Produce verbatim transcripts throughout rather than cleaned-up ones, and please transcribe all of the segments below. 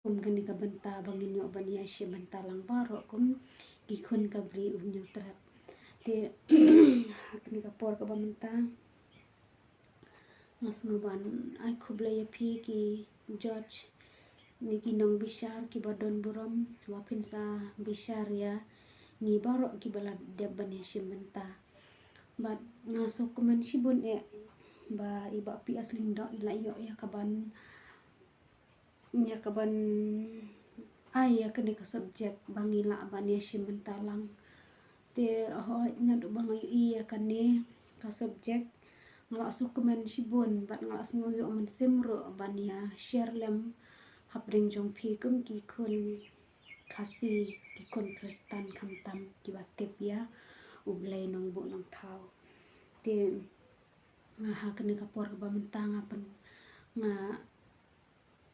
kum kane ka bynta ba ngin ïoh ban ïashim bynta lang baroh kum ki khun ka Bri U Hynñiewtrep. Te ha kane ka por kaba mynta nga sngew ban ai khublei ïa phi ki judge ne ki nongbishar kiba don burom ba phin sa bishar ïa ngi baroh kiba la dep ban ïashim bynta. Bad nga sngewkmen shibun eh ba i Bah P S Lyngdoh i la ïoh ïa kaban ïa kaban ai ïa kane ka subject ba ngi lah ban ïashim bynta lang. Te hooid naduh ba nga ïohi ïa kane ka subject nga la sngewkmen shibun bad nga la sngew ïoh mynsiem ruh ban ïa share lem hapdeng jong phi kum ki khun Khasi, ki khun Khristan khamtam kiba tip ïa U Blei Nongbuh Nongthaw. Te nga ha kane ka por kaba mynta nga pyn nga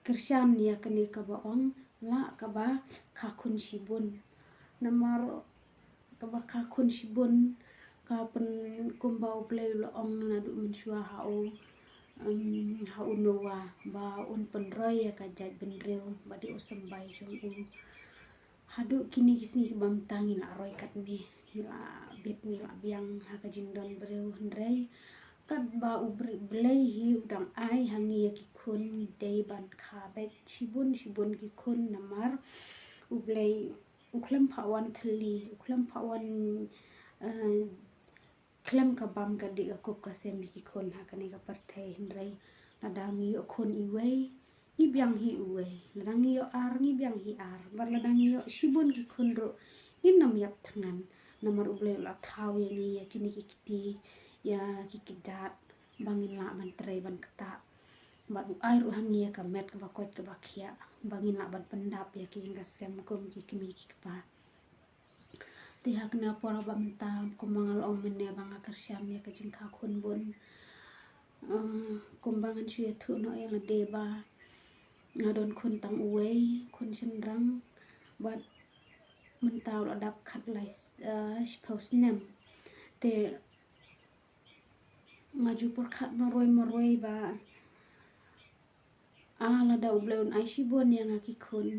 kyrshan ïa kane kaba ong la kaba kha khun shibun. Namar kaba kha khun shibun ka pyn kumba U Blei u la ong naduh mynshuwa ha u, um, ha u Noah ba un pynroi ïa ka jaitbynriew ba dei u symbai jong u. Haduh kine ki sngi kiba mynta ngi la roi katne, ngi la bit ngi la biang ha ka jingdon briew hynrei katba U Br- Blei hi u dang ai ha ngi ïa ki khun ngi dei ban kha beit shibun shibun ki khun namar U Blei u khlem phah wan thylli, u khlem phah wan, eh, khlem ka bam ka dih ka kup ka sem ïa ki khun ha kane ka pyrthei hynrei lada ngi ïoh khun iwei ngi biang hi uwei, lada ngi ïoh ar ngi biang hi ar, bad lada ngi ïoh shibun ki khun ruh ngin ym ïap thngan. Namar U Blei u la thaw ïa ngi ïa kine ki kti, ïa ki kjat ba ngin lah ban trei ban ktah. Bad u ai ruh ha ngi ïa ka met kaba koit kaba khiah ba ngin lah ban pyndap ïa ki ïing ka sem kum ki kmie ki kpa. Te ha kane ka por ba mynta kumba nga la ong mynne ba nga kyrshan ïa ka jingkha khun bun. Eh, kumba ngan shu ïathuh noh ïa lade ba nga don khun tang uwei, khun shynrang bad mynta u la dap khatlai, eh, shiphew snem. Te nga ju pyrkhat marwei marwei ba ah, lada U Blei un ai shibun ïa nga ki khun,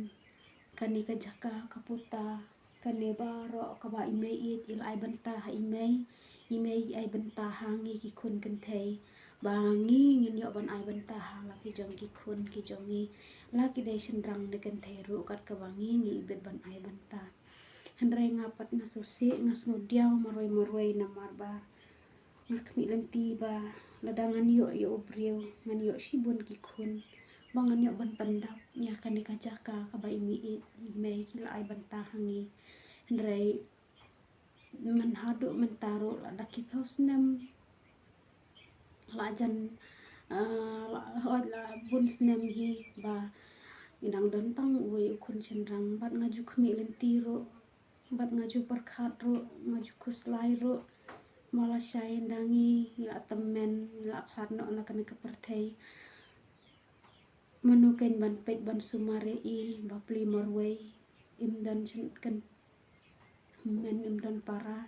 kane ka jaka ka puta, kane baroh kaba i mei ïeit i la ai bynta ha i mei, i mei i ai bynta ha ngi ki khun kynthei. Ba ngi ngin ïoh ban ai bynta ha la ki jong ki khun ki jong ngi, la ki dei shynrang ne kynthei ruh kat kaba ngi ngi ibit ban ai bynta. Hynrei nga pat nga sngewsih, nga sngewdiaw marwei marwei namar ba nga khmih lynti ba lada ngan ïoh ïa u briew ngan ïoh shibun ki khun ba ngan ïoh ban pyndap ïa kane ka jaka kaba i mei i mei ki la ai bynta ha ngi. Hynrei man haduh mynta ruh la da ki phew snem la jan, eh, la hooid la bun snem hi ba ngi dang don tang uwei u khun shynrang bad nga ju khmih lynti ruh bad nga ju pyrkhat ruh, nga ju khuslai ruh. Ba lashai ynda ngi, ngi la tymmen, ngi la khlad noh na kane ka pyrthei. Mano kein ban peit ban sumar ïa i, bapli marwei, im don shen- kynmen, im don para.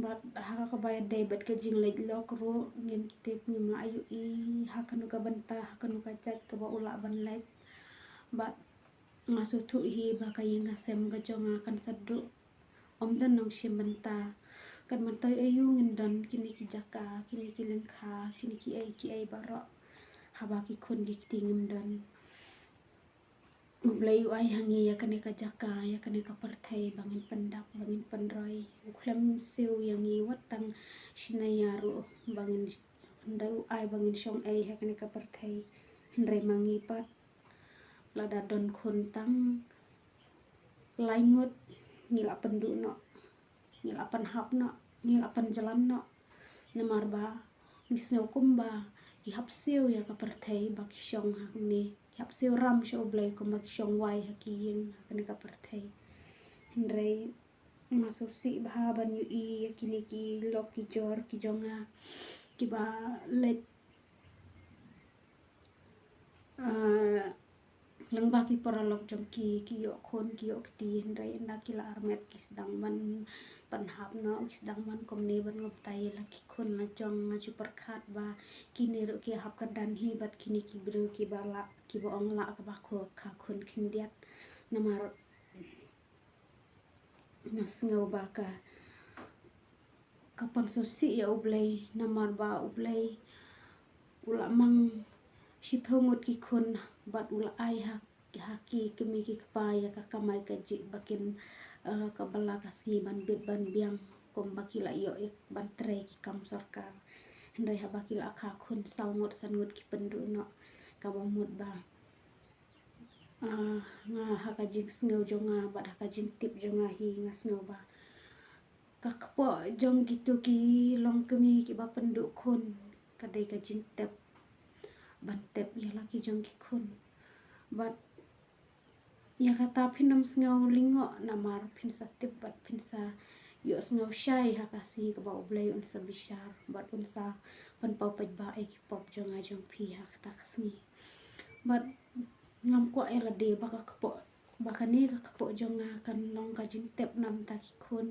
Bad ha kaba ïadei bad ka jingleit lok ruh, ngim tip, ngim lah ïohi ha kano ka bynta, ha kano ka jait kaba u lah ban leit. Bad nga sngewthuh hi ba ka ïing ka sem ka jong nga kan sa duh. Ym don nongshim bynta. Kan myntoi aïu ngin don kine ki jaka, kine ki lyngkha, kine kiei kiei baroh haba ki khun ki kti ngim don. U Blei u ai ha ngi ïa kane ka jaka, ïa kane ka pyrthei ba ngin pyndap, ba ngin pynroi. U khlem siew ïa ngi wat tang shi naiar ruh ba ngin, hynrei u ai ba ngin shong ei ha kane ka pyrthei. Hynrei ma ngi pat lada don khun tang lai ngut ngi la pynduh noh, ngi la pynhap noh, ngi la pynjlan noh. Namar ba ngi sngew kumba ki hap siew ïa ka pyrthei ba ki shong hangne, ki hap siew ram sha U Blei kumba ki shong wai ha ki ïing ha kane ka pyrthei. Hynrei nga sngewsih bha ban ïohi ïa kine ki lok ki jor ki jong nga kiba leit, ah, Lyngba ki paralok jong ki, ki ïoh khun, ki ïoh kti, hynrei ynda ki la armet ki sdang ban pynhap noh, ki sdang ban kumne ban ngop tai la ki khun la jong. Nga ju pyrkhat ba kine ruh ki hap kyrdan hi bad kine ki briew kiba lah, kiba ong lah kaba kha, kha khun khyndiat. Namar nga sngew ba ka, ka pynsngewsih ïa U Blei, namar ba U Blei u la mang shiphew ngut ki khun bad u la ai ha, ha ki kmie ki kpa ïa ka kamai kajih ba kin, eh, ka bala ka sngi ban bit ban biang, kumba ki la ïoh ïa ban trei ki kam sorkar. Hynrei haba ki la kha khun saw ngut san ngut ki pynduh noh, kaba mut ba, ah, nga ha ka jingsngew jong nga bad ha ka jingtip jong nga hi nga sngew ba ka kpoh jong kito ki longkmie kiba pynduh khun ka dei ka jingtep ban tep ïa la ki jong ki khun. Bad ïa kata phin ym sngew lyngngoh namar phin sa tip bad phin sa ïohsngew shai ha ka sngi kaba U Blei un sa bishar bad un sa pynpaw paidbah ïa ki pop jong nga jong phi ha kata ka sngi. Bad ngam kwah ïa lade ba ka kpoh, ba kane ka kpoh jong nga kan long ka jingtep na bynta ki khun.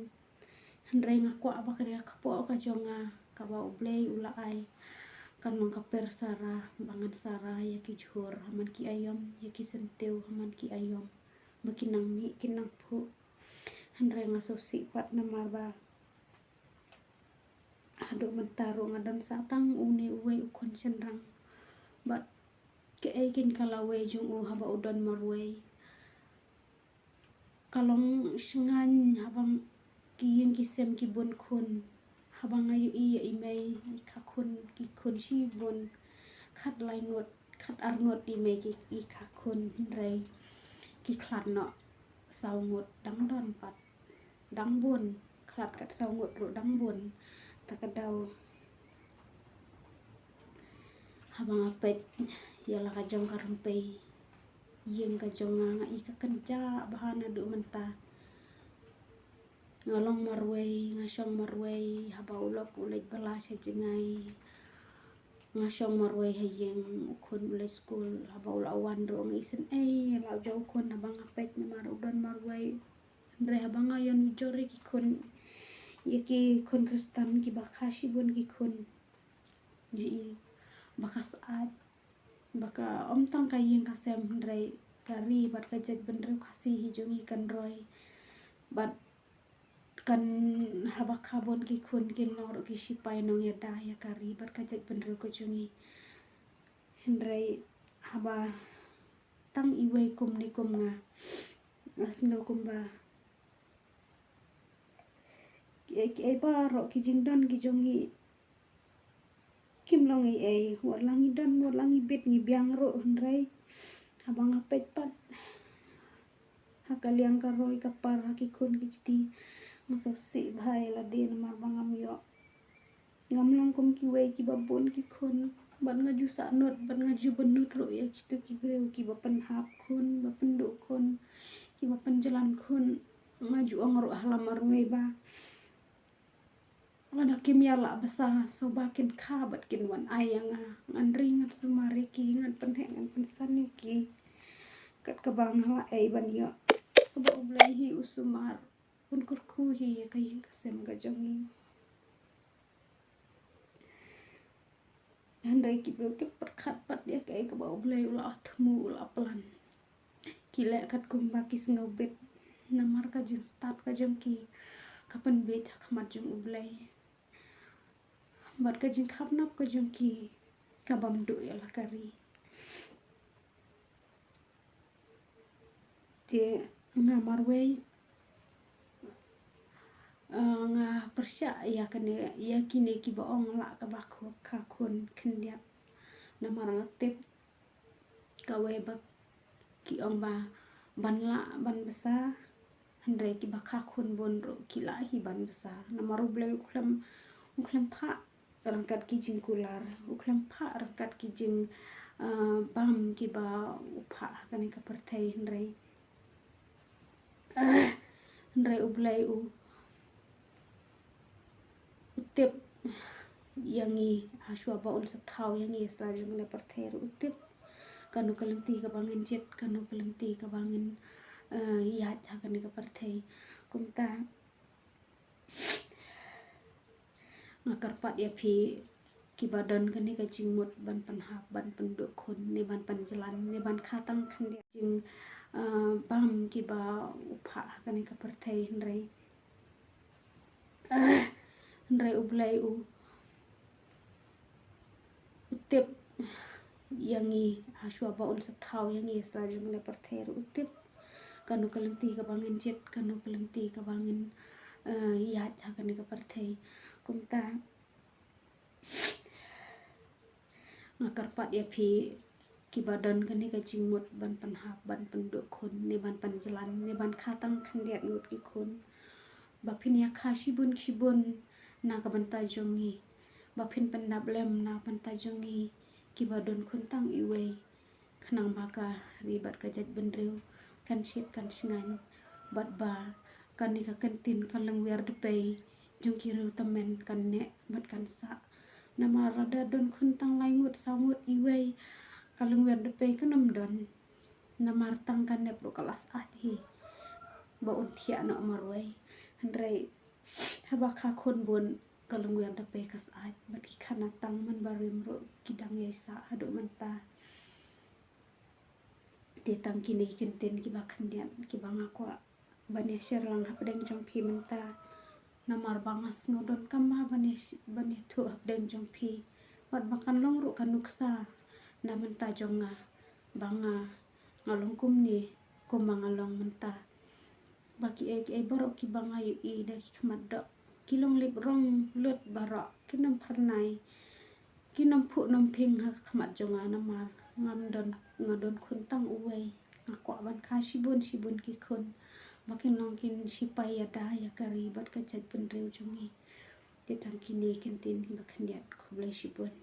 Hynrei nga kwah ba kane ka kpoh ka jong nga kaba U Blei u la ai kan long ka per sara, ba ngan sara ïa ki jhur ha man ki aïom, ïa ki syntiew ha man ki aïom, ba kin nang mih kin nang phuh. Hynrei nga sngewsih pat namar ba haduh mynta ruh nga don sa tang une uwei u khun shynrang. Bad kaei kein ka lawei jong u haba u don marwei. Ka long shngaiñ haba ki ïing ki sem ki bun khun. Haba nga ïohi ïa i mei i kha khun, ki khun shibun. Khat lai ngut, khat ar ngut i mei ki, i kha khun, hynrei ki khlad noh saw ngut dang don pat. Dang bun, khlad kat saw ngut ruh dang bun. Ta ka daw haba nga peit ïa la ka jong ka rympei ïing ka jong nga, nga i ka kynjah bha naduh mynta. Nga long marwei, nga shong marwei, haba u lok u leit bylla sha jngai. Nga shong marwei ha ïing, u khun u leit skul, haba u la wan ruh nga isynei ïa la u jong u khun haba nga peit namar u don marwei. Hynrei haba nga ïanujor ïa ki khun, ïa ki khun Khristan kiba kha shibun ki khun, nga i ba ka syaid, ba ka ym tang ka ïing ka sem hynrei ka ri bad ka jaitbynriew Khasi hi jong ngi kan roi. Bad kan haba kha bun ki khun kin long ruh ki sipai nongïada ïa ka ri bad ka jaitbynriew ka jong ngi. Hynrei haba tang iwei kumne kum nga, nga sngew kumba kiei kiei baroh ki jingdon ki jong ngi kim long ei ei. Wat la ngi don, wat la ngi bit ngi biang ruh, hynrei haba nga peit pat ha ka liang ka roi ka par ha ki khun ki kti, nga sngewsih bha ïa lade namar ba ngam ïoh, ngam long kum kiwei kiba bun ki khun. Bad nga ju sahnud bad nga ju bynnud ruh ïa kito ki briew kiba pynhap khun, ba pynduh khun, kiba pynjlan khun. Nga ju ong ruh ha la marwei ba lada kim ïa lah bsa, sngewbha kin kha bad kin wan ai ïa nga. Ngan ri ngan sumar ïa ki, ngan pynheh ngan pynsan ïa ki kat kaba nga la ei ban ïoh. Kaba U Blei hi u sumar, un kyrkhu hi ïa ka ïing ka sem ka jong ngi. Hynrei ki briew kim pyrkhat pat ïa kaei kaba U Blei u la thmu, u la plan. Ki leh katkum ba ki sngewbit namar ka jingstad ka jong ki ka pynbieit ha khmat jong U Blei. Bad ka jingkhapnap ka jong ki ka bam duh ïa la ka ri. Te nga marwei, eh, nga pyrshah ïa kane, ïa kine kiba ong lah kaba kha khun khyndiat. Namar nga tip kawei ba ki ong ba ban lah ban bsa, hynrei kiba kha khun bun ruh ki lah hi ban bsa. Namar U Blei u khlem, u khlem phah ryngkat ki jingkular, u khlem phah ryngkat ki jing, eh, bam kiba u phah ha kane ka pyrthei, hynrei, hynrei U Blei u, u tip ïa ngi, ha shuwa ba un sa thaw ïa ngi sla jong kane ka pyrthei ruh u tip. kano ka lynti kaba ngin jied, kano ka lynti kaba ngin, eh, ïaid ha kane ka pyrthei. Kumta nga kyrpad ïa phi kiba don kane ka jingmut ban pynhap, ban pynduh khun, ne ban pynjlan, ne ban kha tang khyndiat jing, eh, bam kiba u phah ha kane ka pyrthei, hynrei, hynrei U Blei u, u tip ïa ngi, ha shuwa ba un sa thaw ïa ngi sla jong kane ka pyrthei ruh u tip kano ka lynti kaba ngin jied, kano ka lynti kaba ngin, eh, ïaid ha kane ka pyrthei. Kumta nga kyrpad ïa phi kiba don kane ka jingmut ban pynhap, ban pynduh khun, ne ban pynjlan, ne ban kha tang khyndiat ngut ki khun, ba phin ïa kha shibun shibun na ka bynta jong ngi, ba phin pyndap lem na ka bynta jong ngi kiba don khun tang iwei. Khnang ba ka ri bad ka jaitbynriew kan shit kan shngaiñ, bad ba kane ka kyntien ka lyngwiar dpei jong ki riew tymmen kan neh bad kan sah. Namar lada don khun tang lai ngut, saw ngut, iwei, ka lyngwiar dpei kan ym don. Namar tang ka nep ruh ka la sah hi ba un thiah noh marwei. Hynrei haba kha khun bun, ka lyngwiar dpei ka sah bad ki khanatang man barim ruh ki dang ïai sah haduh mynta. Te tang kine ki kyntien kiba khyndiat kiba nga kwah ban ïa share lang hapdeng jong phi mynta. Namar ba nga sngew donkam ma ban ïa, ban ïathuh hapdeng jong phi, bad ba kan long ruh ka nuksa na bynta jong nga, ba nga, nga long kumne kumba nga long mynta. Ba kiei kiei baroh kiba nga ïohi da ki khmat doh ki long lip rong lut baroh, kin ym phyrnai, kin ym phuh ym phing ha ka khmat jong nga. Namar ngam don, nga don khun tang uwei. Nga kwah ban kha shibun shibun ki khun ba kin long kin sipai ïada ïa ka ri bad ka jaitbynriew jong ngi. Te tang kine ki kyntien kiba khyndiat, khublei shibun.